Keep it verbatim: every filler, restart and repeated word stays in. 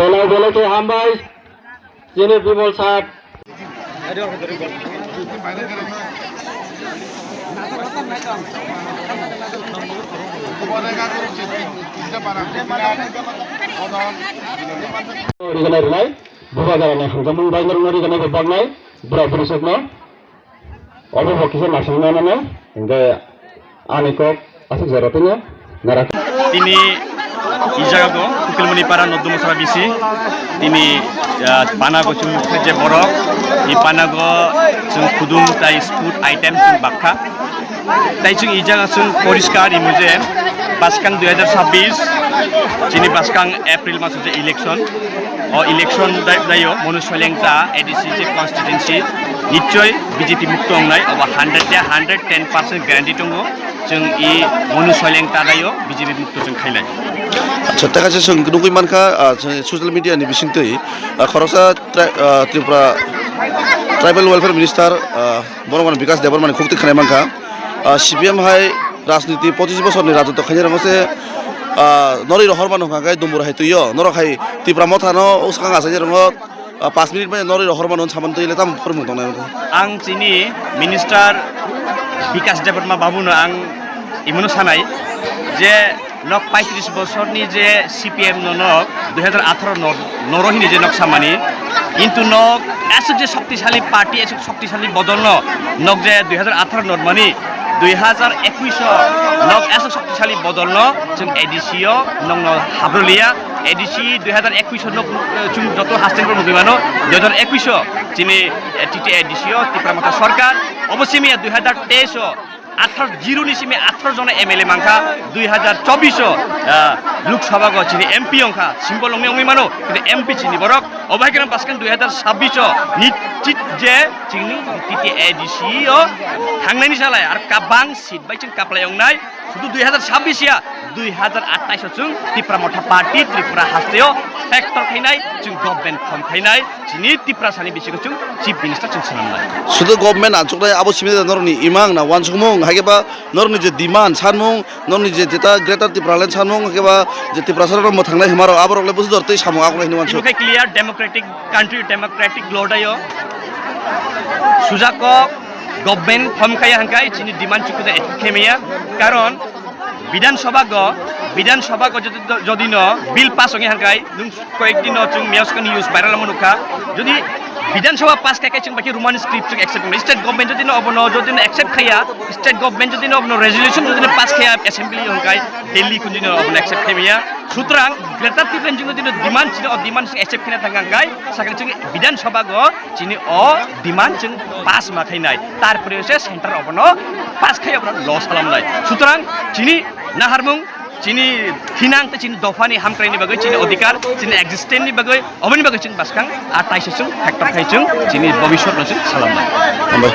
Belai belai khe hambai, chini Bimal sir. Riganai rwnai, bubagra ni hwnjamung bai norokno riganai bai baknai, bwrap bwrwisokno. Obo bo kisa masing nana no, hingke ani kok aswk jora tino nara. Tini i jaga bo Kukilmani para Noddu Mosora bisi. Tini, ah, pana go chwng nukha je borok, i pana go chwng khudum tai sport item chwng bakha. Tai chwng i jaga chwng poriskar imo je bwskang dui hajar sabbish, chini bwskang April maso je election. O election dai-, daio Monu Soilengta A D C je constituency nichoi B J P mukto wngnai, obo hundred ya hundred ten percent guarantee tongo. Chwng i Monu Soilengta daio B J P mukto chwng khainai. Acha, tei kaisa chwng nugwi mankha, ah, chwng social media ni bisingtwi, ah, khoroksa tri-, ah, Tripura Tribal Welfare Minister, ah, Boromani Bikas Debbarmani khukti khnai mankha. Ah, C P M hai rajniti pochis bosorni rajotw khainai rwngse, ah, norwi rohor mano hwnkha khe Dumbur hai twio. Norok hai Tipra Motha no swkang achaini rwngo, ah, pash minute bai norwi rohor mano saman twi le tamo phormung tongnai. Ang chini Minister Bikas Debbarma babu no ang imano sanai je nok paitris bosorni je C P M no nok dui hajar atharo nor-, noro hini je nok samani, kintu nok aswk je shoktisali party, aswk shoktisali bodol no nok je dui hajar atharo nor mani, dui hajar ekwis o nok aswk shoktisali bodol no chwng A D C o nokno habroliya. A D C dui hajar ekwis o nok, eh, chwng joto hasteni borok nugwi mano, dui hajar ekwis o chini, eh, T T A D C o Tipra Motha Sarkar, obo simi ya dui hajar teis o atharo zero ni simi atharo jona M L A mankha, dui hajar chobbish o, ah, Lok Sabha go chini M P wngkha, symbol wngwi wngwi mano, kintu M P chini borok, obo hai kheno bwskang dui hajar sabbish o nischit je chini T T A D C o thangnaini salai, ar kabang seat bai chwng kaplai wngnai, sudu dui hajar sabbish ya, dui hajar athais o chwng Tipra Motha Party Tripura hasteo factor khainai, chwng government form khainai. Chini Tiprasani bisingo chwng Chief Minister chwng swnamnai. Sudu government achuknai abo simi norokni imang na uansukmung, hai khe ba norokni je demand sanmung, norokni je jeta Greater Tipraland sanmung, hai khe ba je Tiprasarok mwthangnai hwnmarok aborok le busi dor tei samung akwlai hwnwi uansuk. Imo khe clear democratic country, democratic law dayo. Sujak kok government form khaiya hwnkhai chini demand chukda achieve khaimaya. Karon Bidhan Sabha go, Bidhan Sabha go jodi, jodi no bill pass ongya hwnkhai, nwng koyek din no chwng miyas khe news viral omo nukha. Jodi Bidhan Sabha pass khe, khe chwng bai khe Roman script chwng accept wngnai. State government jodi no obono jodi no accept khaiya, state government jodi no obono resolution jodi no pass khaiya assembly hwnkhai Delhi kunjino obono accept khaimaya. Sutrang Greater Tipraland jodi no demand chini o demand chwng accept khaina thangkha hwnkhai sakhe chwng Bidhan Sabha go chini o demand chwng pass ma khainai. Tarpore se center obono pass khai obono lo salamnai. Sutrang chini naharmung, chini thinang tei chini dophani hamkraini bagwi, chini odhikar, chini existence ni bagwi, oboni bagwi chwng bwskang a taisa chwng factor khai chwng chini bobiswt no chwng salamnai. Hambai.